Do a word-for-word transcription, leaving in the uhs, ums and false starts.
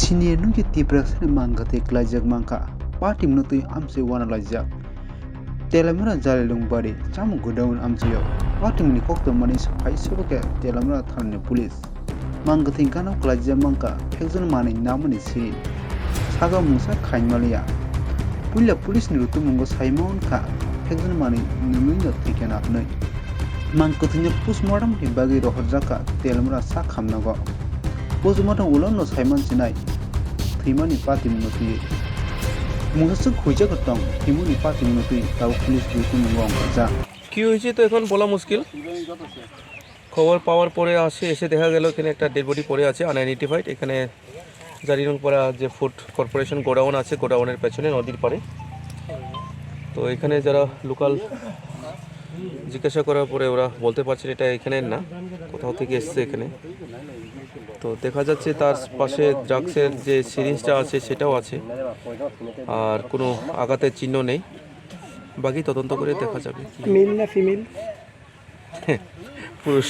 Sini nungji Tiprasani mangkha tei klaijak mangkha, party mwnwi twi amchai wana laijak. Telamura Jalilung bari chamung godown amchaio party mwnwi kok tongmani phai sobo khe Telamura thanani police. Mangkwthwi gana klaijak mangkha phekjani manwi namani siring. Saga mungsa khaimaliya. Puila police ni rutumungo saimon kha phekjani manwi nungwi no thwikha na hwnwi. Mangkwthwino postmortem ni bagwi rohorjak kha Telamura sak hamnago. Postmortem ulo no saiman sinai thwimani patimungno twiwi. Mungsa swk huijak tong thwimani patimungno twi tabuk police rutumungo ongkhorjak. কি হৈছে তো এখন বলা মুশকিল। খবর পাওয়ার পরে আসে, এসে দেখা গেল এখানে একটা ডেড বডি পড়ে আছে, আনআইডেন্টিফাইড। এখানে জারিরংপাড়া যে ফুড কর্পোরেশন গোডাউন আছে, গোডাউনের পেছনে নদীর পাড়ে। তো এখানে যারা লোকাল জিজ্ঞাসা করার পরে ওরা বলতে পারছেন এটা এখানে না, কোথাও থেকে এসছে এখানে। তো দেখা যাচ্ছে তার পাশে ড্রাগসের যে সিরিঞ্জটা আছে সেটাও আছে, আর কোনো আঘাতের চিহ্ন নেই। বাকি তদন্ত করে দেখা যাবে। মেল না ফিমেল? পুরুষ।